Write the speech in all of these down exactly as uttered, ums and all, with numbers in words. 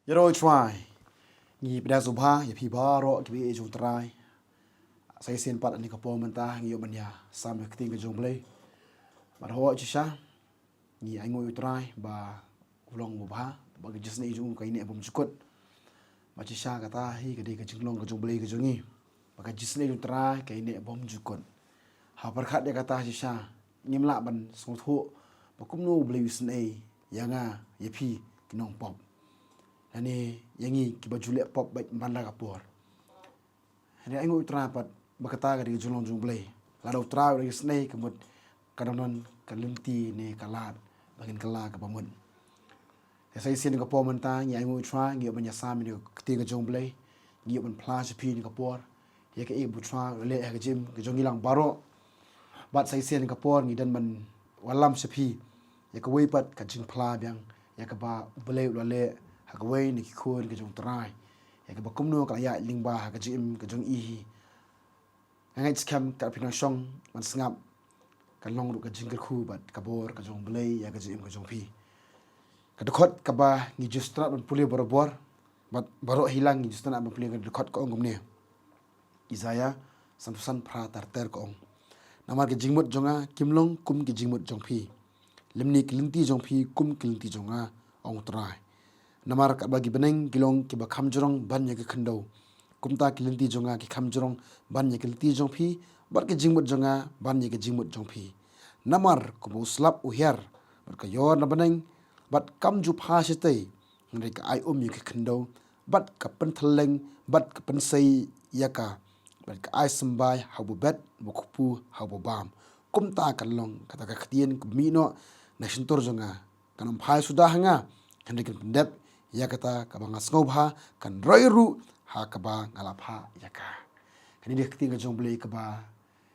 Ïaroh U Trai. Ngi pdiang sngewbha ïa phi baroh kiba ïeit jong U Trai. Sa shisien pat ha kane ka por mynta ngi ïoh ban ïa sam ïa ka ktien ka jong U Blei. Bad hooid shisha ngi ainguh ïa U Trai ba u long uba bha, ba ka jingisynei jong u ka ïaineh bymjukut. Bad shisha kata hi ka dei ka jinglong ka jong U Blei ka jong ngi, ba ka jingisynei jong U Trai ka ïaineh bymjukut. Ha pyrkhat ïa kata shisha ngim lah ban sngewthuh ba kumno U Blei u isynei ïa nga ïa phi ki nongpop, lane ïa ngi kiba ju leh pop bad man la ka por. Hynrei ainguh U Trai pat ba kata ka dei ka jinglong jong U Blei. Lada U Trai u dang isynei ka mut ka dang don ka lynti ne ka lad ba ngin kylla kaba mut. Te sa shisien ha kane ka por mynta ngi ainguh U Trai, ngi ïoh ban ïa sam ïa ka ktien ka jong U Blei. Ngi ïoh ban phla sha phi ha kane ka por ïa kaei ba U Trai u la leh ha ka jingim ka jong ngi lang baroh. Bad sa shisien ha kane ka por ngi don ban wallam sha phi ïa kawei pat ka jingphla biang ïa kaba U Blei u la leh ha kawei na ki khun ka jong U Trai, ïa kaba kumno ka la ïaid lyngba ha ka jingim ka jong i hi. Nga ngeit skhem katba phi nang shong ban sngap, kan long ruh ka jingkyrkhu bad ka bor ka jong U Blei ïa ka jingim ka jong phi. Ka dkhot kaba ngi ju sngewtynnat ban pule barabor, bad baroh hi lang ngi ju sngewtynnat ban pule, ka dkhot ka ong kumne. Isaiah sanphew san phra ter ter ka ong: Namar ki jingmut jong nga kim long kum ki jingmut jong phi, lymne ki lynti jong phi kum ki lynti jong nga, ong U Trai. Namar katba ki bneng ki long kiba kham jrong ban ïa ki khyndew, kumta ki lynti jong nga ki kham jrong ban ïa ki lynti jong phi, bad ki jingmut jong nga ban ïa ki jingmut jong phi. Namar kumba u slap u hiar, bad ka ïor na bneng, bad kam ju pha shatei, hynrei ka ai um ïa ki khyndew, bad ka pynthyllieng, bad ka pynsei ïa ka, bad ka ai symbai ha uba bet, uba kpu ha uba bam. Kumta kan long kata ka ktien kaba mih noh na shyntur jong nga. Kan ym phai suda ha nga, hynrei kan pyndep ïa kata kaba nga sngewbha, kan roi ruh ha kaba nga la phah ïa ka. Kane dei ka ktien ka jong U Blei kaba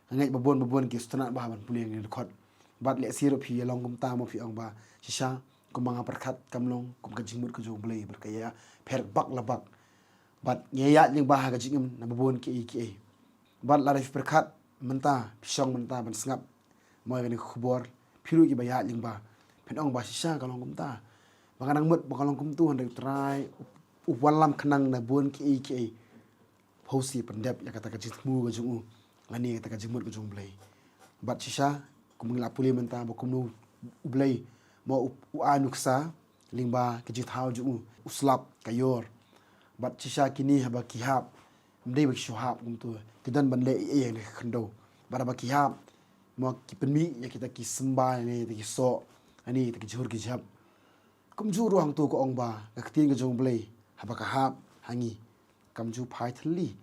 nga ngeit ba bun ba bun ki sngewtynnat bha ban pule ïa kane ka dkhot. Bad leh shi ruh phi ïa long kumta mo, phi ong ba shisha kumba nga pyrkhat kam long kum ka jingmut ka jong U Blei, bad ka ïa pher bak la bak. Bad ngi ïaid lyngba ha ka jingim na ba bun kiei kiei. Bad lada phi pyrkhat mynta, phi shong mynta ban sngap mo ïa kane ka khubor, phi ruh kiba ïaid lyngba phin ong ba shisha ka long kumta. Ba nga nang mut ba ka long kumtu, hynrei U Trai u, u wallam khnang na bun kiei kiei. Phi shu pyndep ïa kata ka jingthmu ka jong u, lane kata ka jingmut ka jong U Blei. Bad shisha kum ngi la pule mynta ba kumno U Blei mo u, u ai nuksa lyngba ka jingthaw jong u, u slap, ka ïor. Bad shisha kine haba ki hap, ym dei ba ki shu hap kumtu, ki don ban leh ei ei ha kane ka khyndew. Bad haba ki hap mo ki pynmih ïa kita ki symbai ne kita ki soh, ne kita ki jhur ki jhep. Kumjuh ruh hangto ka ong ba ka ktien ka jong U Blei haba ka hap ha ngi, kam ju phai thylli,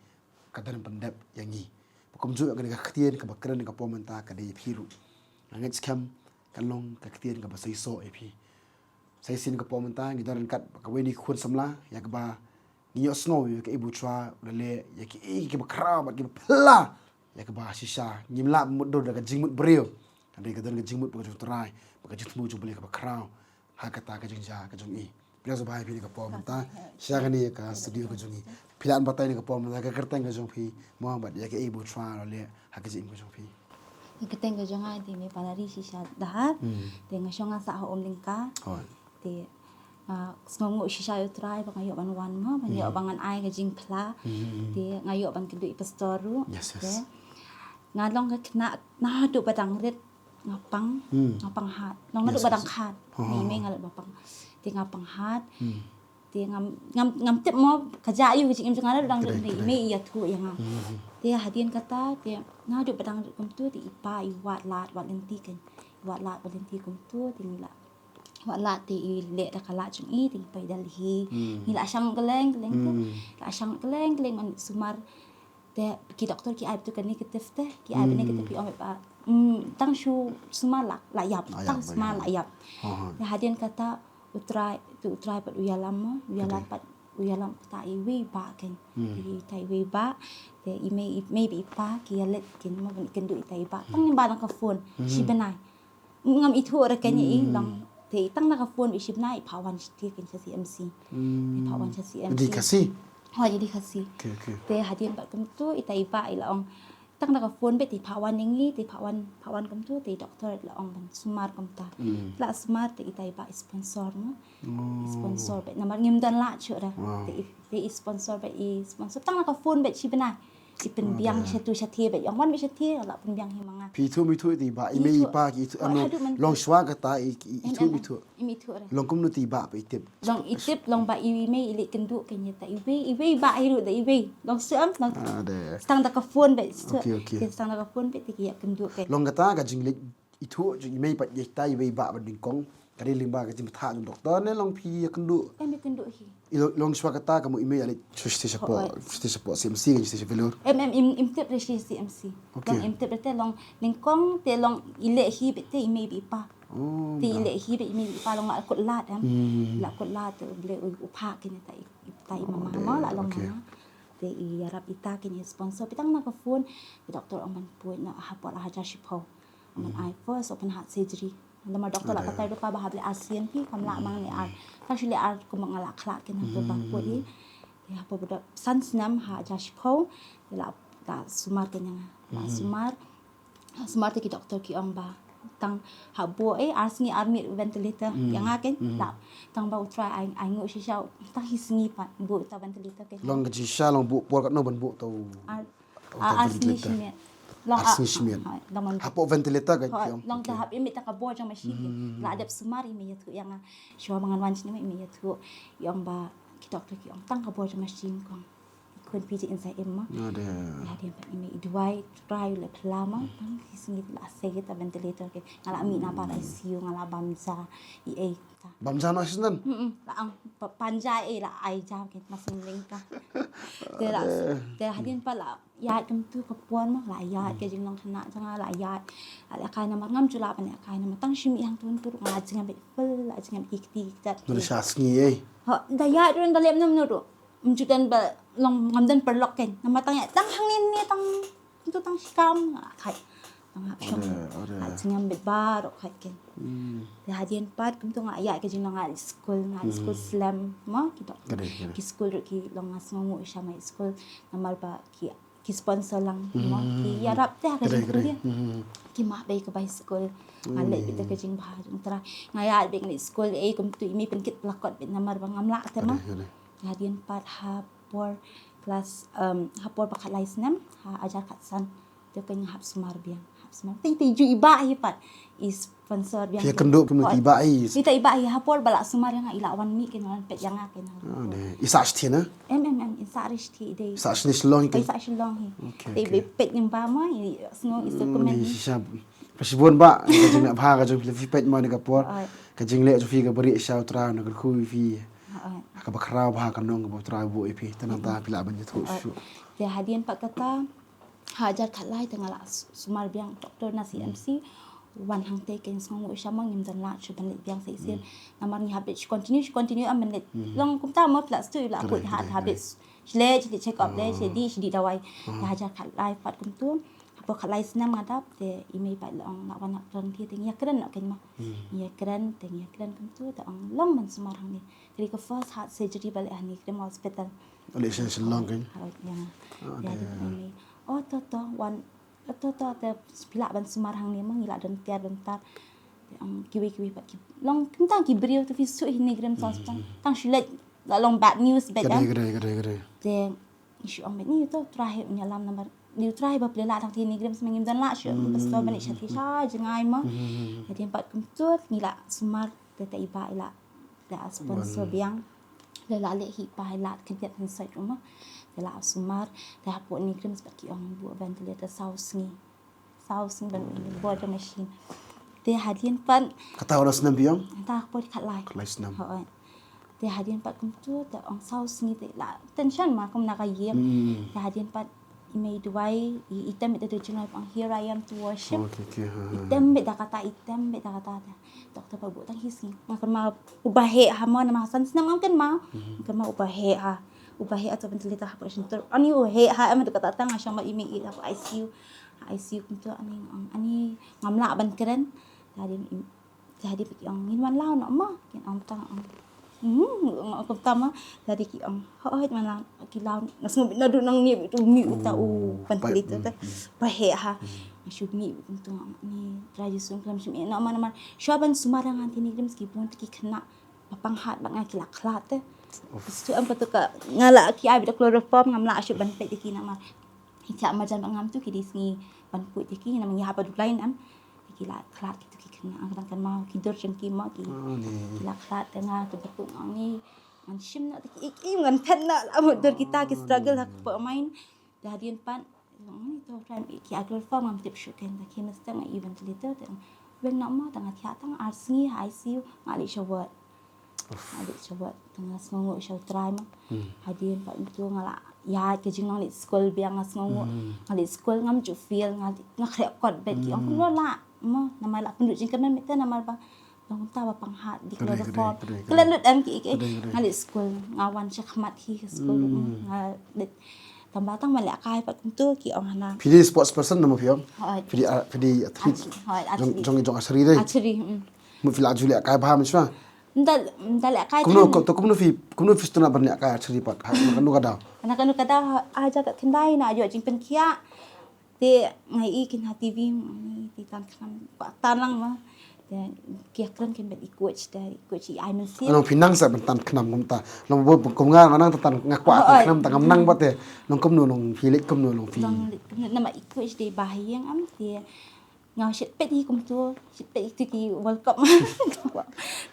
ka don pyndep ïa ngi. Kumjuh ïa kane ka ktien kaba kren ha kane ka por mynta ka dei ïa phi ruh. Nga ngeit skhem kan long ka ktien kaba seisoh ïa phi. Sa shisien ha kane ka por mynta ngi don ryngkat bad kawei na ki khun samla ïa kaba ngi ïohsngew ïa kaei ba U Trai u la leh ïa kiei kiba khraw bad kiba phylla, ïa kaba shisha ngim lah mutdur da ka jingmut briew. Hynrei ka don ka jingmut bad ka jong U Trai, bad ka jingthmu jong U Blei kaba khraw ha kata ka jingjia ka jong i. Pdiang sngewbha ïa phi ha kane ka por mynta sha kane ka studio ka jong i. Phi lah ban batai ha kane ka por mynta ka kyrteng ka jong phi mo bad ïa kaei ba U Trai u la leh ha ka jingim ka jong phi. Ka kyrteng ka jong nga dei Mei Panari Shisha Dkhar. Hmm. Te nga shong nga sah ha Umlyngka. Hooid. Te nga sngewnguh shisha ïa U Trai ba nga ïoh ban wan mo, ba nga ïoh, hmm, ban ngan ai ka jingphla. Hmm. Te nga ïoh ban kynduh i pastor ruh. Yes, yes. Te nga long ka khynnah naduh ba dang rit nga pang, hmm, nga pang hat. Long naduh, yes, ba dang, yes, khat. Ha, ha, ha. Nga i mei nga lut ba pang. Te nga pang hat. Hmm. Te ngam, ngam, ngam tip mo ka jia aïu ka jingim jong nga naduh dang rit. Correct, i mei, correct, i ïathuh ïa nga. Hmm, hmm. Te hadien kata te naduh ba dang rit kumtu te i pa i wad lad wad lynti kein. I wad lad wad lynti kumtu te ngi la wad lad te i leh da ka lad jong i te ngi poi Delhi. Hmm. Ngi la shang kylleng kylleng te. Hmm. La shang kylleng kylleng man sumar. Te ki doktor ki ai ba tu ka negative te, ki ai ba, hmm, negative, ki ong ba, mm, tang shu sumar la, la ïap, la ïap, tang sumar la ïap. Ha, ha. Te hadien kata U Trai, te U Trai pat u ïalam mo, u ïalam pat, u ïalam kata iwei i bah kein. Hmm. Kata iwei i bah, te i mei, i mei bad i pa ki ïaleit kein mo ban kynduh ita i bah. Tang, hmm, ba na ka phone, hmm, shi bnai. Ngam ithuh re kein i, hmm, long te tang na ka phone i shi bnai i phah wan sha, te kein sha C M C. Hmm. I phah wan sha C M C. Jadi Khasi? Hooid, jadi Khasi. Okay, okay. Te hadien pat kumtu ita i bah i la ong Tang da ka phone beit te phah wan ïa ngi, te phah wan, phah wan kumtu, te doctor la ong ban sumar kumta. La sumar te ita i bah i sponsor mo. I sponsor beit namar ngim don lad shuh ra. Te i, te i sponsor beit, i sponsor tang da ka phone beit shi bnai. I pynbiang sha tu sha te beit, ong wan beit sha te, la pynbiang hi ma nga. Phi ithuh, mi ithuh te i bah, i mei i pa ki ithuh, ano, long shwa kata i, i ithuh, mi ithuh. Im ithuh re. Long kumno te i bah ba i tip. Long i tip, long ba i mei i leit kynduh kein ïa ta iwei, iwei bah hi ruh da iwei. Long shu am, long tang da ka phone beit. Tang da ka phone beit te ki ïa kynduh kein. Long kata ka jingleit ithuh jong i mei pat ïa ta iwei bah ba nyngkong. Ka dei lyngba ka jingbthah jong doktor ne long phi ïa kynduh. Em ïa kynduh hi. Long shwa kata ka mut i mei ïa leit shu sha, sha CMC, sha Vellore. Em, em, im, im tip re sha CMC. Long im tip re te long nyngkong te long i leh hi beit te i mei beit i pa. Te i leh hi beit i mei i pa long la kut lad em. La kut lad te u Blei u phah kein ïa ta i, ta i mama mo la long mama. Te i ïarap ita kein i sponsor beit tang na ka phone. Te doctor ong ban poi na ha por ha jar shiphew. Ong ban ai first open heart surgery. Namar doctor la batai ruh ba hap leh ar sien phi kam lah mang leh ar. Tang shu leh ar kumba nga la khlad kein hangto ba poi. Te ha por ba dap san snem ha jar shiphew. Te la, la sumar kein ïa nga. La sumar. Sumar te ki doctor ki ong ba tang hap buh eh ar sngi ar miet ventilator ïa nga kein. La tang ba U Trai ai, ai nguh shisha tang hi sngi pat buh ta ventilator kein. Long ka jingshisha long buh por katno ban buh ta u, ar, ar sngi shi miet. Long ar sngi shi miet. Hapoh ventilator ka ki ong. Long ta hap i mei ta ka bor jong machine kein. La dep sumar i mei ïathuh ïa nga. Shuwa ba ngan wan shane i mei ïathuh. I ong ba ki doctor ki ong tang ka bor jong machine kong. Khun phi jingim sa im mo. Ade. Ade pat i mei i duwai, try leh phylla mo. Tang hi sngi la sei ta ventilator kein. Nga la mih na bar ICU, nga la bam ja i ei ta. Bam ja na shisnem? Mm, mm. La ang pa-, pan ja ei la ai ja kein, ma sngewleng ka. Te la, te hadien pat la ïaid kumtu ka por mo, la ïaid ka jinglong khynnah jong nga la ïaid. La lehkai namar ngam ju lah ban lehkai namar tang shu mih hangto hangto ruh nga la jingem beit full, la jingem beit ki kti ki kjat. Nuri sha sngi ei. Ha, da ïaid ruh da leh mano mano ruh. Ym ju don ba long ngam don paralok kein. Namar tang ïa tang hangne ne tang kumtu tang shikam. Ah, khait. Tang hap shong. Ade, ade. Ah, jingim beit baroh khait kein. Hmm. Te hadien pat kumtu nga ïaid ka jinglong nga leit skul, nga leit skul slem mo ki dok. Ade, ade. Ki skul ruh ki long nga sngewnguh sha ma leit skul namar ba ki, ki sponsor lang mo ki ïarap te ha ka jingim. Ade, ade. Hmm. Ki mah beit ka bai skul. Nga leit beit te ka jingbha jong U Trai. Nga ïaid beit nga leit skul ei kumtu i mei pynkit la kot beit namar ba ngam lah te mo. Ade, ade. Hadien pat ha por klas, em, ha por ba khatlai snem, ha hajar khatsan. Te kein nga hap sumar biang, hap sumar. Te, te ju i bah hi pat. I sponsor biang. Phi ïakynduh kumno te i bah hi? Te i bah hi ha por ba la sumar ïa nga i la wan mih kein wan peit ïa nga kein. Ade. I sah shithi ne? Em, em, em, i sah ri shithi i dei. Sah shane Shillong hi kein? I sah Shillong hi. Okay, okay. Te i peit ïa nga mo, i sngew i sah comment. Shisha. Ba shibun bah, ka jingleh bha ka jong phi la phi peit mo ne ka por. Ka jingleh jong phi ka bari sha U Trai na ka kyrkhu phi. Ha kaba khraw bha ka nong kaba U Trai buh ïa phi. Te nangta phi lah ban ïathuh shuh. Te hadien pat kata ha hajar khatlai te nga la s-, sumar biang doctor na CMC. Wan hangtei kein sngewnguh sha ma ngim don lad shuh ban leit biang sa shisien. Namar ngi hap leit continue, continue am ban leit. Long kumta mo phi lah stu la put ha hap leit. Shu leit, shu leit check up leit, shu dih, shu dih dawai. Te hajar khatlai pat kumtu. Ha por khatlai snem nga dap te i mei pat la ong la wan hap rangli te ngi ïakren noh kein mo. Ngi ïakren te ngi ïakren kumtu te ong long ban sumar hangne. Te ka first heart surgery ba leh hangne Graham Hospital. Leh sha Shillong kein? Ha, ïa. Te hadien i mei, oh to to wan, oh to to te phi lah ban sumar hangne mo ngi lah don tiar don tar. Te ong kiwei kiwei pat ki long kumta ki briew te phi shu hi ne Graham Hospital. Tang shu leit la long bad news bad. Ka dei, ka dei, ka dei, ka dei. Te ngi shu ong beit ne ïa U Trai un ïalam namar ne U Trai ba phi la dang te ne Graham sma ngim don lad shuh ba sdor ban leit sha te sha jngai mo. Hadien pat kumtu ngi la sumar te te i bah i la, la sponsor biang. La la leh hi pa i la khyndiat hynsoit ruh mo. Te la sumar te hapoh ne Graham pat ki ong buh ventilator saw sngi. Saw sngi ban bor da machine. Te hadien pat. Kata u snem biang? Kata ha por khatlai. Khatlai snem. Hooid. Te hadien pat kumtu te ong saw sngi te la tension ma kum na ka ïing. Te hadien pat i mei duwai i, i tem beit da jingai ong here I am to worship. Okay, okay, ha, ha. I tem beit da kata, i tem beit da kata te. Doctor pat buh tang hi sngi. Nga kynmaw uba heh ha mo namar ha san snem ngam kynmaw. Nga kynmaw uba heh ha. Uba heh ha to ventilator hapoh shyntur. Ani u heh ha em haduh katta tang nga shong bad i mei i hapoh ICU. Ha ICU kumtu ani ong ani ngam lah ban kren. Te hadien, te hadien ki ong ngin wan law noh mo. Kin ong tang ong. Hmm, ong kumta mo. Te hadien ki ong hooid wan law. Ki law nga sngewbha naduh nangne bad u mih uta u ventilator te. Ba heh ha. Nga shu mih bad kumto nga ong, ni Trai Jisu khlem shym ïeh namar namar shuwa ban sumar ïa nga ha Tiny Grims ki bun ki khynnah ba panghat bad nga ki la khlad te. Te em pat ka nga la ki ai bad chloroform ngam lah shuh ban peit ïa ki namar ki thiah marjan bad nga, kumto ki dei sngi ban peit ïa ki namar ngi hap ban duh line em. Ki la khlad kito ki khynnah, nga kynmaw ki dur jong ki mo ki. Ki la khlad te nga te ba kum nga ong ni ngan shim noh te ki, ki ngan phet noh la mo dur kita ki struggle ha ka por main. Te hadien pat, ong ni to Trai, ki ai chloroform ngam tip shuh, kein ta ki mesti nga i ventilator te. Weng noh mo, tang nga thiah tang ar sngi ha I C U nga leit sha ward. Nga leit sha ward, tang nga sngewnguh sha u Trai mo. Hadien pat kumto nga la ïaid ka jinglong leit skul biang, nga sngewnguh. Nga leit skul ngam ju fail, nga leit, nga khreh kot bad ki ong kumno lah mo, namar la pynduh jingkyrmen mynta namar ba long kumta ba panghat, dei chloroform. Klet lut em ki, ki. Nga leit skul, nga wan shakhmat hi ka skul. Nga leit tang ba tang ban lehkai pat kumto ki ong hana. Phi dei sports person ne mo phi ong? Hooid. Phi dei, ah, phi dei athlete. Hooid, jong, athlete. Jong, jong archery dei. Archery, mm. Mo phi la ju lehkai bha mynshuwa? Ym da, ym da lehkai. Kumno, to kumno phi, kumno phi sdang ban lehkai archery pat? Ha kano kano ka daw? Ha kano kano ka daw, ha, ha jaka khyndai na ïoh jingpynkhiah. Te nga i kin ha T V, mm, te tan khnam kwah tan lang mo. Te ki ïakren kin bad i coach te, i coach i ai mynsiem. Long phi nang sa ban tan khnam kumta. Long ba kum nga, nga nang tan, nga kwah tan khnam, tang ngam nang pat te. Long kumno, long phi leit kumno, long phi. Long leit kumno, namar i coach dei ba ha ïing em te. Nga shait peit hi kumto, shait peit ïa kito ki World Cup.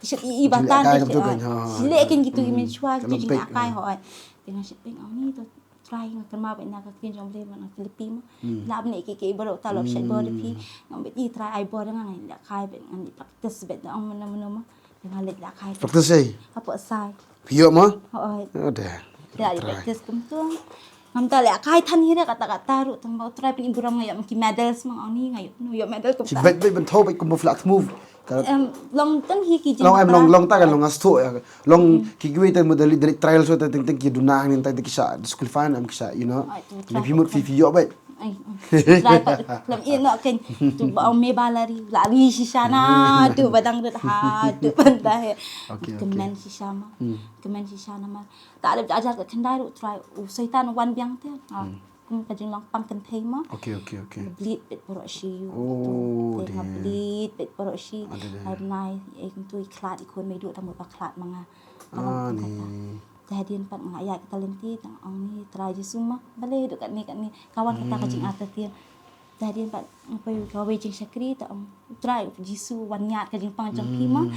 Te shait i, i ba tan te shait. Shait leh kein kito ki mynshuwa, kito ki Olympic, lehkai, hooid. Te nga shait peit nga ong ni to Trai, nga kynmaw bad na ka ktien jong U Blei bad na ka lynti mo. Lah ban leh kiei kiei baroh, ta lok shait bor ïa phi. Nga ong bad i Trai ai bor ïa nga, ngan lehkai bad ngan practice bad da ong mano mano mo. Te nga leit lehkai. Practice ei? Hapoh Sai. Phi ïoh mo? Hooid. Ade. Te nga leit practice kumto. Ngam da lehkai than hi re kata kata ruh, tang ba U Trai pyn-i burom nga ïoh ki medals, ma nga ong ni nga ïoh, ïoh medal kumta. Ki beit beit ban thew beit kumba phi la thmu. Em, long tang hi ki jing. Long em, long, long ta ka long nga sngewthuh ïa. Long ki kiwei te mo da leit, da leit trial shuh te teng teng ki duna hangne te ki shah disqualify ne em ki shah, you know. Ai, to, try. Phi mut phi, phi ïoh beit. Ai, mm. Try pat khlem ïeh noh kein. To ba ong me ba la ri, la ri shisha na, to ba dang rit ha, to ban da he. Okay, okay. Kmen shisha ma. Kmen shisha namar. Ta leh da jar ka khyndai ruh Trai, u Soitan u wan biang te. Ah. Kum ka jinglong pang kynthei mo. Okay, okay, okay. Bleed beit baroh shi ïa u. Oh, te nga bleed beit baroh shi. Ade, ade. Ar nai, eh, kumto i khlad i khun mei duh tang ba khlad ma nga. Ah, ni. Te hadien pat nga ïaid kata lynti, tang ong ni Trai Jisu mo. Balei duh katne katne. Ka wan kata ka jingartatien. Te hadien pat nga poi kawei jingshakri, te ong Trai Jisu wan ñiad ka jingpang jong phi mo.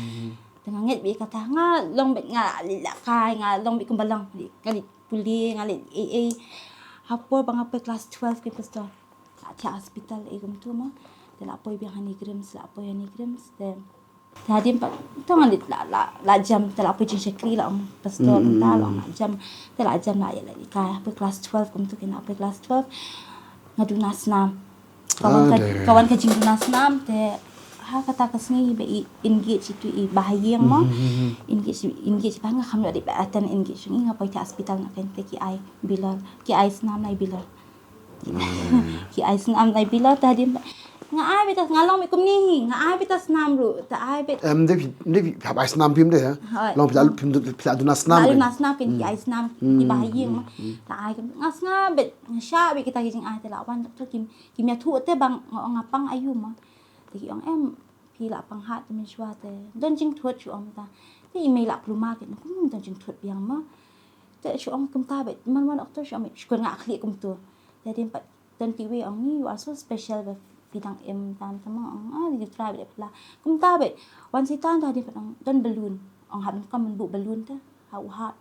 Te nga ngeit beit kata, nga long beit, nga leh lehkai, nga long beit kumba long. Nga leh pule, nga leh ei ei. Ha por ba nga poi klas twelve kein pastor, la thiah hospital ei kumto mo. Te la poi biang ha NEIGRIHMS, la poi ha NEIGRIHMS te. Te hadien pat to nga leit la, la, la jem, te la poi jingshakri, la ong pastor kumta, la ong la jem. Te la jem, la ïalehkai ha poi klas twelve kumto kein, la poi klas twelve. Nga duna snam. Ka wan ka, ka wan ka jingduna snam te ha kata ka sngi ba i engage itu i ba ha ïing mo. Engage, engage ba nga kham ïoh dei ba attend engage, nga poi thiah hospital na kein te ki ai bilor, ki ai snam na i bilor. Ki ai snam na i bilor te hadien ba nga ai beit ta, nga long beit kumne hi, nga ai beit ta snam ruh, te ai beit. Em, dei, dei hap ai snam phim dei ha. Long phi la, phim, phi la duna snam. La duna snam kein ki ai snam i ba ha ïing mo. La ai kein nga sngap beit, nga shah beit kita ki jingai te la wan doktor kim Kim ïathuh te ba nga ong nga pang aïu ma. Te ki ong em phi la pang hat te mynshuwa te don jingthut shu ong mynta. Te i mei la kulmar kein kum don jingthut biang ma. Te shu ong kumta beit man wan doktor shu ong beit shu kren nga khlieh kumto. Te hadien pat don kiwei ong ni you are so special ba phi dang im tan te ma ong ah you try beit phi la. Kumta beit wan Soitan te hadien pat ong don balloon. Ong hap ban kam ban buh balloon te ha u heart.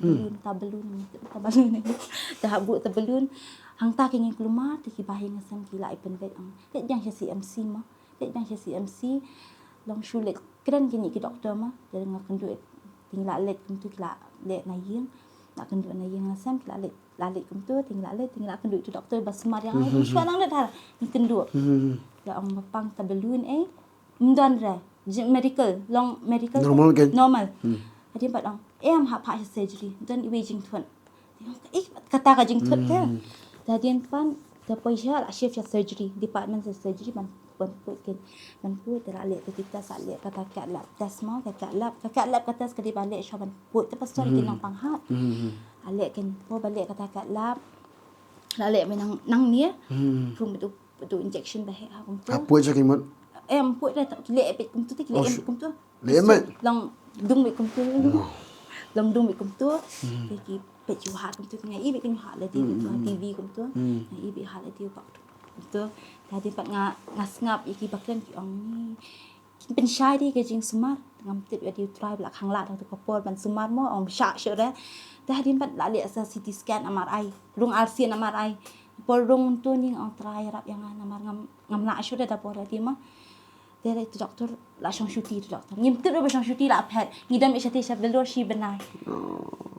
Balloon, ta balloon, ta balloon. Te hap buh ta balloon. Hangta ki ngin kulmar te ki bahaïing hasem ki la ai pynbeit ong. Leit biang sha C M C ma. Leit biang sha C M C. Long shu leit kren kine ki doktor ma. Te nga kynduh te ngi la leit kumtu ki la leit na ïing. La kynduh na ïing hasem ki la leit, la leit kumtu te ngi la leit te ngi la kynduh tu doktor ba sumar ïa nga. Shuwa nang leit ha ngi kynduh. Te ong ba pang ta balloon eh. Ym don re. Medical, long medical. Normal kan? Normal. Hadien pat ong em hap phah sha surgery. Don iwei jingthut. Ih, kata ka jingthut te. Te hadien pat te poi sha la shift sha surgery, department sha surgery ban, ban put kein. Ban put te la leh te ki test, la leh kata ka lab test ma, ka lab, ka lab ka test ka dei ba leh shuwa ban put te pastor ki nongpang hat. Leh kan por ba leh kata ka lap. La leh mynta nang nang ni. Hmm. Prum tu tu injection ba heh ha kumtu. Hapoi cha ki mut. Em poi da ki leh pet kumtu ki leh Oh, em sh- kumtu. Leh em. Long dung bit kumtu. Long dung bit kumtu. Ki pet ju ha kumtu nga i bit kan ha la di kumtu ha T V kumtu. Nga i bit ha la di bak kumtu. Tadi pat nga nga sngap i ki bakren ki ong ni. Pynshai di ka jingsumar ngam tip ïa di u trai ba la khang la da tu ka por ban sumar mo ong sha shu re. Tadi pat la leh sa C T scan M R I. Rung R C M R I. Por rung tu ni ong trai rap ïa nga namar ngam ngam la shu re da por di ma. Te tu doktor la shong shuti tu doktor. Ngim tip ba shong shuti la phet. Ngi dam i shati sha belor shi benai.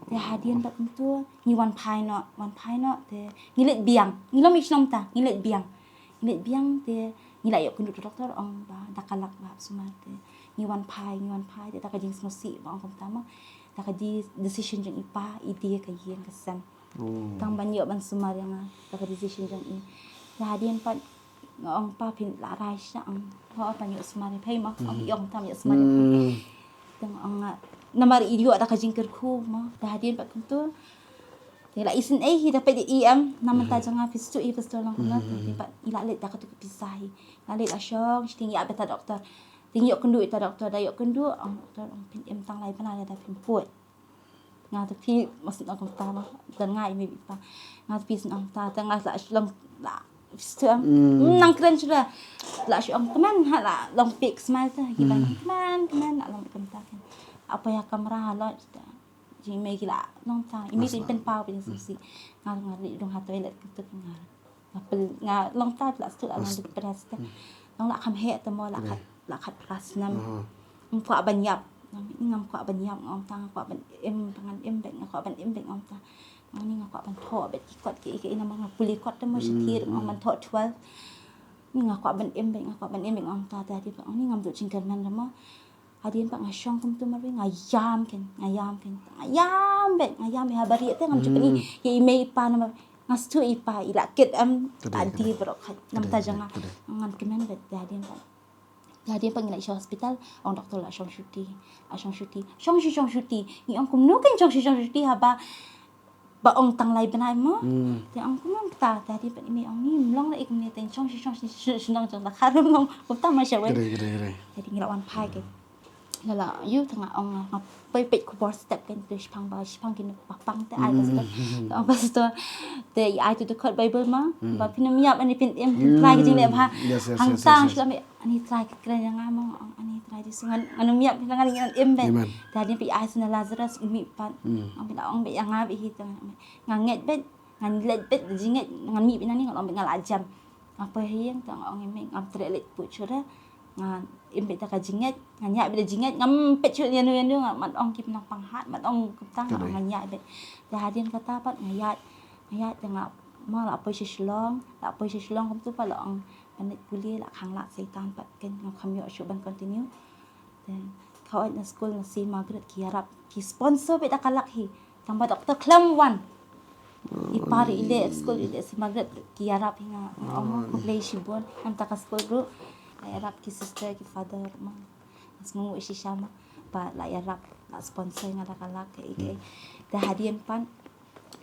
Te hadien pat kumtu ngi wan phai no, wan phai no te ngi let biang. Ngi lom i shlom ta, ngi let biang. Ngi let biang te ngi la ïoh kynduh tu doktor ong ba da ka lak ba sumar te ngi wan phai, ngi wan phai te da ka jingsngewsih ba ong kumta ma. Da ka di decision jong i pa i die ka ïing ka sem. Tang ban ïoh ban sumar ïa nga da ka decision jong i. Te hadien pat nga ong pa phin la rai sha ong. Ho pan ïoh sumar ïa phi ma. Ong ïoh tam ïoh sumar ïa phi. Te nga ong nga namar i ïoh da ka jingkyrkhu ma. Te hadien pat kumtu. Te la isynei hi da peit i em namar ta jong nga phi stu i phi stu lang kumta. Te pat i la leit da ka tu ka pisa hi. La leit la shong shi ting ïa beta doktor. Te ïoh kynduh ita doktor da ïoh kynduh ong doktor ong phin im tang lai bnai da phin put. Nga te phi mas nang kumta ma. Dan nga i me bi pa. Nga te phi nang kumta te nga la long la stem. Nang kren shuda. La shu ong kmen ha la long fix smile te. Ki ban kmen kmen la long kumta kan. Apa ya kamera ha lo te. Ji me ki la long ta. I me te pen pau pin sisi. Nga nga ri dong ha toilet kumta nga. Nga pel nga long ta la stu la long dik pedas te. Long la kham he te mo la khat la khat pedas nam. Ngam kwah ban ïap. Ngam kwah ban ïap ngam ta nga kwah ban im ngan im bek nga kwah ban im bek ngam ta. Ngam ni nga kwah ban thoh bek ki kot ki ki ina ma nga puli kot te mo shi thir ngam ban thoh twelve. Ni nga kwah ban im bek nga kwah ban im bek ngam ta te di bek ni ngam tu jingkyrmen te mo. Hadien pat nga shong kumtu marwei nga ïam ken nga ïam ken nga ïam bek nga ïam ha bari te ngam ju peni. Ye i mei i pa namar nga stu i pa i la kit em. Adi bro khat nam ta janga. Ngan kmen bek te hadien pat. Te hadien pat ngi la sha hospital ong doktor la shong shuti. La shong shuti shong shi shong shuti ngi ong kumno ken shong shi shong shuti haba ba ong tang lai bnai mo. Te ong kumno ta te hadien pat i mei ong ni mlong la i kumne te shong shi shong shi shong jong la kharum ong kumta ma shawen. Te ngi la wan phai ke. Lala yu tanga ong nga poi peit khubor step kan tu shipang ba shipang kin ba pang te ai pastor. Ong pastor te i ai tu tu khot Bible ma ba phin ym ïap ani phin im phin trai ki jingleh bha. Hangta shlam ani trai ki kren ïa nga ma ong ani trai di sungan ngan ym ïap phin ngan ngan im be. Te hadien phi ai sna Lazarus umi pat. Ong phi la ong be ïa nga be hi tanga nga ngeit be ngan leit be jingngeit ngan mih be nani ngan ong be nga la jam. Nga poi ha ïing tang ong ïa me ngam treh leit put shuh re. Nga im beit da ka jingngeit ngan ïaid beit da jingngeit ngam peit shuh ïano ïano nga mat ong ki nongpang hat mat ong kumta nga ong ngan ïaid beit. Te hadien kata pat nga ïaid nga ïaid te nga ma la poi sha Shillong la poi sha Shillong kumtu pat la ong ban leit pule la khang lad Satan pat ken ngam kham ïoh shuh ban continue. Te ka ot na skul na Saint Margaret ki ïarap ki sponsor beit da ka lak hi. Tang ba doktor khlem wan. I par i leh skul i leh Saint Margaret ki ïarap hi nga ong khublei shibun. Namta ka skul ruh la ïarap ki sister ki father ma. Nga sngew shisha ma ba la ïarap la sponsor nga da ka lak kaei kaei. Te hadien pat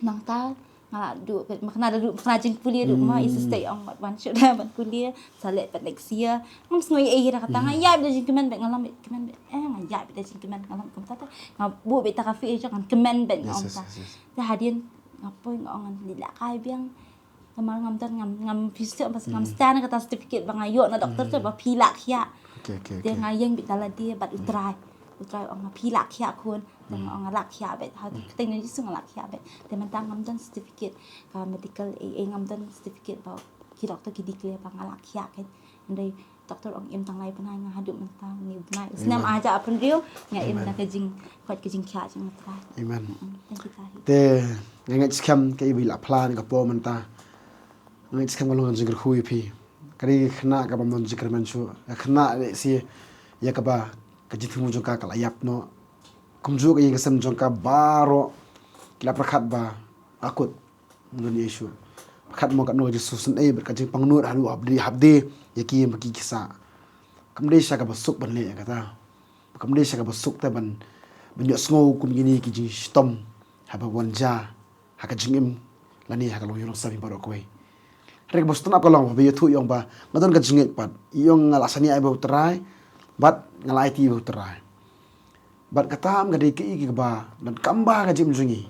nangta nga la duh ma kane da duh ma kane jingpule ruh ma i sister i ong mat wan shuh da ban pule sa leh pat next year. Ngam sngew ei ei da kata nga ïaid da jingkmen bad nga lam kmen bad eh nga ïaid da jingkmen nga lam kumta te nga buh bad ta ka fee jong ngan kmen bad nga ong ta. Te hadien nga poi nga ong ngan leh kai biang. Namar ngam don ngam ngam phi shu ngam stan kata certificate ba nga ïoh na doktor te ba phi lah khiah. Te nga ïeng beit da lade bad u trai. U trai ong nga phi lah khiah khun. Te nga ong nga lah khiah beit ha kata nga Jisu nga lah khiah beit. Te mynta ngam don certificate ka medical ei ei ngam don certificate ba ki doktor ki declare ba nga lah khiah kan. Hynrei doktor ong im tang lai bnai nga haduh mynta ni bnai. Snem aja apun riu nga im da ka jing kwat ka jingkhiah jong nga trai. Amen. Thank you trai. Te nga ngeit skhem ka iba i la plan ka por mynta. Nga ngeit skhem ka long jingkyrkhu ïa phi. Ka dei ka khynnah kaba mon jingkyrmen shuh. Ka khynnah lehse ïa kaba ka jingthmu jong ka ka la ïap noh. Kumjuh ka ïing ka sem jong ka baroh ki la pyrkhat ba akut ngan ïa shuh. Pyrkhat mo katno ka jingsngewsynei bad ka jingpangnud haduh hapdei hapdei ïa ki ïa ki ki sah. Kam dei sha kaba suk ban leh ïa kata. Kam dei sha kaba suk te ban ban ïohsngew kum kine ki jingshitom. haba wan jia ha ka jingim lane ha ka long ïa long sha phi baroh kawei. Hynrei kaba sngewtynnat ka long ba ïathuh ïa ong ba nga don ka jingngeit pat, ïa ong nga la shaniah ïa u Trai bad nga la aiti ïa u Trai. Bad kata em ka dei kaei kaba donkam bha ha ka jingim jong ngi.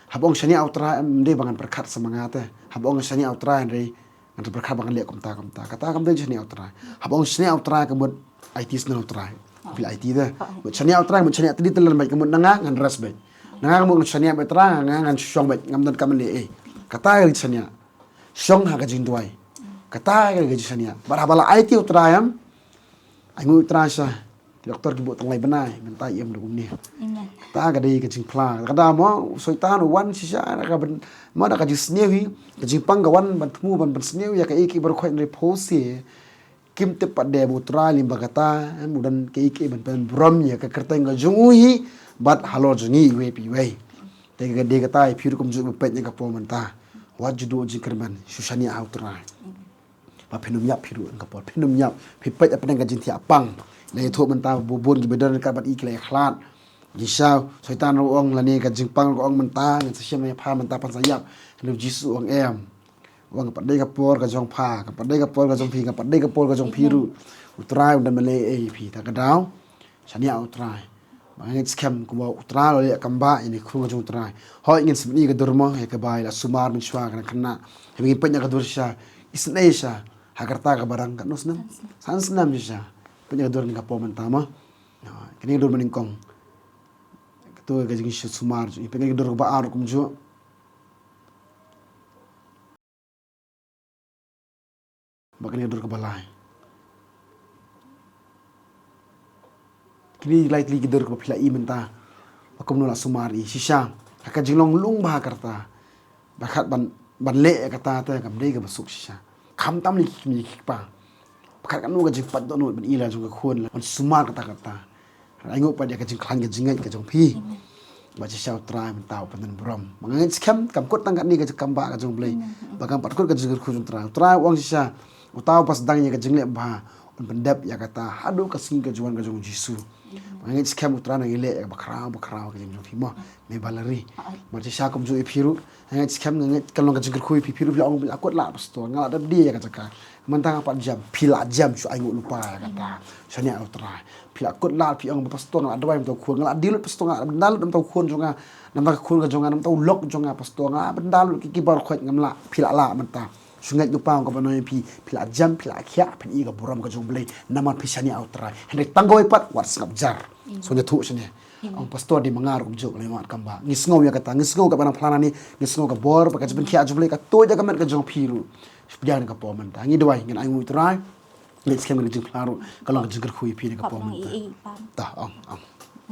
Haba ong shaniah ïa u Trai em dei ba ngan pyrkhat sa ma nga te. Haba ong shaniah ïa u Trai hynrei ngan pyrkhat ba ngan leh kumta kumta. Kata kam dei shaniah ïa u Trai. Haba ong shaniah ïa u Trai ka mut aiti sngewbha u Trai. Phi la aiti te. Mut shaniah ïa u Trai, mut shaniah tylli tylli bad ka mut na nga ngan rest bad. Na nga ka mut ngan shaniah bad u Trai, nga ngan shong bad ngam donkam leh ei. Kata ka dei shaniah. Shong ha ka jingduwai. Kata ka dei shaniah. Bad haba la aiti u Trai em, ai nguh u Trai sha. Ki doktor ki buh tang lai bnai, mynta im da kumne. Amen. Kata ka dei ka jingphla. Ka da mo, u Soitan u wan shisha, da ka ban, mo da ka jingsniew hi, ka jingpang ka wan ban thmu, ban, ban sniew ïa kaei kaei baroh khoit hynrei pho se. Kim tip pat de ba u Trai lyngba kata, em, u don kaei kaei ban pynburom ïa ka kyrteng ka jong u hi, bad halor jong ngi iwei pa iwei. Te ka dei kata ïa phi ruh kumjuh ba peit ïa ka por mynta. Wat ju duh jingkyrmen, shu shaniah ha u Trai. Ba phin ym ïap phi ruh ha ka por, phin ym ïap, phi peit hapdeng ka jingthiah pang. La ïathuh mynta ba bun kiba don ka ban i ki la ïakhlad. Jisu, Soitan ruh ong lane ka jingpang ruh ong mynta, ngan sa shim ïa pha mynta phan sa ïap. Hynrei u Jisu ong em. Ong pat dei ka por ka jong pha, ka pat dei ka por ka jong phi, ka pat dei ka por ka jong phi ruh. U Trai u da mlei ei phi ta ka daw. Shaniah u Trai. Ba nga ngeit skhem kumba u Trai u la leh kam ba ïa ka khun ka jong u Trai. Hoi ngin sbni ka dur mo, ïa ka bai la sumar mynshuwa ka khynnah. Haba ngin peit ïa ka dur shisha, isnei shisha, ha ka rta ka barang ka nus nam. San snam shisha. Peit ïa ka dur ni ka por mynta mo. Kane ka dur mynnyngkong. Ka tu ka jingshisha sumar, peit ïa ka dur ka ba ar kumjuh. Ba kane ka dur kaba lai. Kine lai tylli ki dur kaba phi la i mynta. Ba kumno la sumar i shisha. Ha ka jinglong lung ba ha ka rta. Ba khat ban, ban leh ïa kata te kam dei kaba suk shisha. Khamtam lei ki kmie ki kpa. Ba khat kano ka jingpait dohnud ban i la jong ka khun la ban sumar kata kata. Ai nguh pat ïa ka jingkhlaiñ ka jingngeit ka jong phi. Amen. Ba shisha u Trai mynta u pynbun burom. Ba nga ngeit skhem kam kut tang katne ka jingkam ba ka jong Blei. Amen. Ba kam pat kut ka jingkyrkhu jong u Trai. U Trai u ong shisha uta uba sdang ïa ka jingleh ba un pyndep ïa kata haduh ka sngi ka jingwan ka jong u Jisu. Amen. Ba nga ngeit skhem u Trai un ngi leh ïa ka bakhraw bakhraw ka jong phi mo. Me Valerie. Ba shisha kumjuh ïa phi ruh. Nga ngeit skhem, nga ngeit ka long ka jingkyrkhu ïa phi, phi ruh phi la ong phi la kut lad pastor, nga la dep die ïa ka jaka. Mynta nga pat jam, phi la jam shu ai nguh lypa ïa kata. Shaniah u Trai. Phi la kut lad phi ong ba pastor nga la duwai mynta u khun, nga la die lut pastor nga la bynda lut mynta u khun jong nga, namar ka khun ka jong nga, namar u lok jong nga pastor nga la bynda lut ki kiba ruh khoit ngam lah, phi la lah mynta. Shu ngeit lypa ong kaba nong ïa phi, phi la jam, phi la khiah, phin i ka burom ka jong Blei, namar phi shaniah u Trai. Hynrei tang kawei pat wat sngap jar. Sngewthuh shane. Ong pastor dei ma nga ruh kumjuh ka la ïa mat kam ba. Ngi sngew ïa kata, ngi sngew kaba nang phla nangne, ngi sngew ka bor, ba ka jingpynkhiah jong Blei ka tuid ïa ka met ka jong phi ruh. Pdiang na ka por mynta. Ngi duwai, ngin ai nguh u Trai. Ngin skhem ngin jingphla ruh, ka long ka jingkyrkhu ïa phi na ka por mynta. Tah, ong, ong.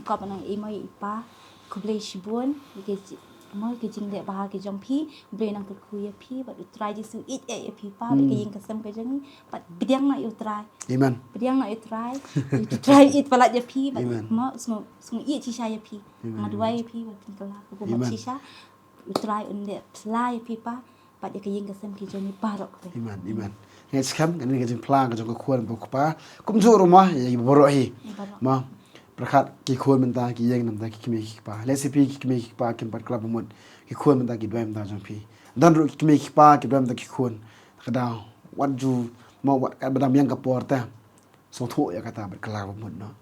Ka ba nang i mo ïa i pa, khublei shibun, ïa ka ji-, mo ïa ka jingleh bha ka jong phi, Blei nang kyrkhu ïa phi, bad u Trai Jisu ïeit ïa phi pa, bad ka ïing ka sem ka jong ngi, bad pdiang na ïa u Trai. Amen. Pdiang na ïa u Trai, u Trai ïeit palat ïa phi, bad mo sngew, sngew ïeit shisha ïa phi. Nga duwai ïa phi, bad phin kylla ka bummat shisha. U Trai un leh phla ïa phi pa, bad ïa ka ïing ka sem ki jong ngi baroh kawei. Amen, amen. Nga ngeit skhem, kane ka jingphla ka jong ka khun bad u kpa. Kumjuh ruh mo, ïa baroh hi. Ïa baroh. Mo, pyrkhat ki khun mynta ki ïeng namar ki kmie ki kpa. Lehse phi ki kmie ki kpa kim pat kylla bummat. Ki khun mynta ki duwai mynta jong phi. Don ruh ki kmie ki kpa ki duwai mynta ki khun. Ka daw, wat ju, mo wat ka ba dang ïeng ka por te. Sngewthuh ïa kata bad kylla bummat noh.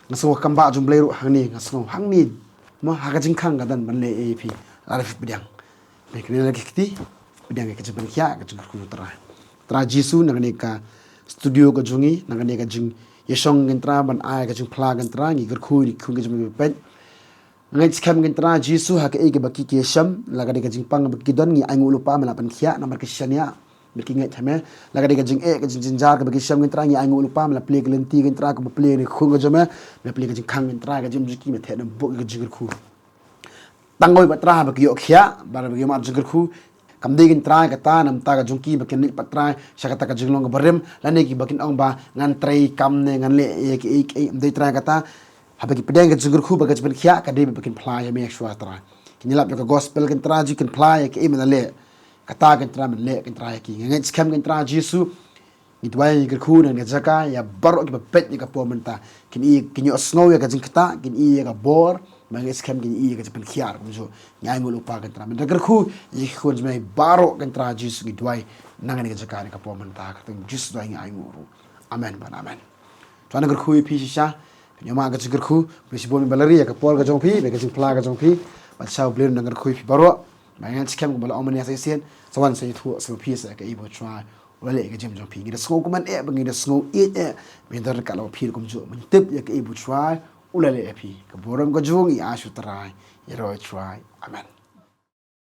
Nga sngew kam ba jong Blei ruh hangne, nga sngew hangne. Mo ha ka jingkhang ka don ban leh ei phi. Lada phi pdiang. Phi kane la ki kti, pdiang ïa ka jingpynkhiah, ka jingkyrkhu u Trai. Trai Jisu, na kane ka studio ka jong ngi, na kane ka jingïashong ngin Trai ban ai ka jingphla ngin Trai, ngi kyrkhu, ngi kyrkhu ka jingpynkhiah. Nga ngeit skhem ngin Trai Jisu ha kaei kaba ki ki shem, la ka dei ka jingpang ba ki don ngi ai nguh lypa me la pynkhiah namar ki shaniah. Bad ki ngeit ha me, la ka dei ka jingeh ka jingjynjar kaba ki shem ngin Trai ngi ai nguh lypa me la plie ka lynti ngin Trai kaba plie ne khun ka jong me, me la plie ka jingkhang ngin Trai ka jingim jong ki me theh na bok ka jingkyrkhu. Tang kawei pat Trai ba ki ïoh khiah, ba ki ïoh mad jingkyrkhu. Kam dei ngin Trai kata namar ka jong ki ba kin leit pat Trai sha kata ka jinglong kaba rim, lane ki ba kin ong ba ngan trei kam ne ngan leh ïa kiei kiei, kam dei Trai kata. Haba ki pdiang ka jingkyrkhu bad ka jingpynkhiah ka dei ba kin phla ïa me shuwa Trai. Kin ïalap ïa ka gospel kin Trai, kin phla ïa kiei men leh. Kata kin Trai men leh kin Trai ïa ki. Nga ngeit skhem kin Trai Jisu. Ngi duwai ngi kyrkhu na ka jaka ïa baroh kiba peit ïa ka por mynta. Kin i kin ïohsngew ïa ka jingktah, kin i ïa ka bor. Ba ngi skhem ngi ïohi ïa ka jingpynkhiah kumjuh. Ngi ainguh lypa kynta. Mynta kyrkhu ïa ki khun jong me baroh kynta Jisu ngi duwai. Na kane ka jaka ne ka por mynta kyrteng Jisu duwai ngi ainguh ruh. Amen bad amen. Trai un kyrkhu ïa phi shisha. Phin ïoh mad ka jingkyrkhu. Phi shibun me ba la ri ïa ka por ka jong phi, me ka jingphla ka jong phi. Bad sha U Blei un kyrkhu ïa phi baroh. Ba ngi skhem kumba la ong mynne sa shisien. Sa wan sa ïathuh sa phi sa ka i ba U Trai u la leh ïa ka jingim jong phi. Ngi da sngew kumne eh, ba ngi da sngew ïeit eh. Mynta ka la phi kumjuh. Ngi tip ïa ka i ba U Trai u la leh ïa phi. Ka burom ka jong ngi ïa U Trai. Ïa U Trai. Amen.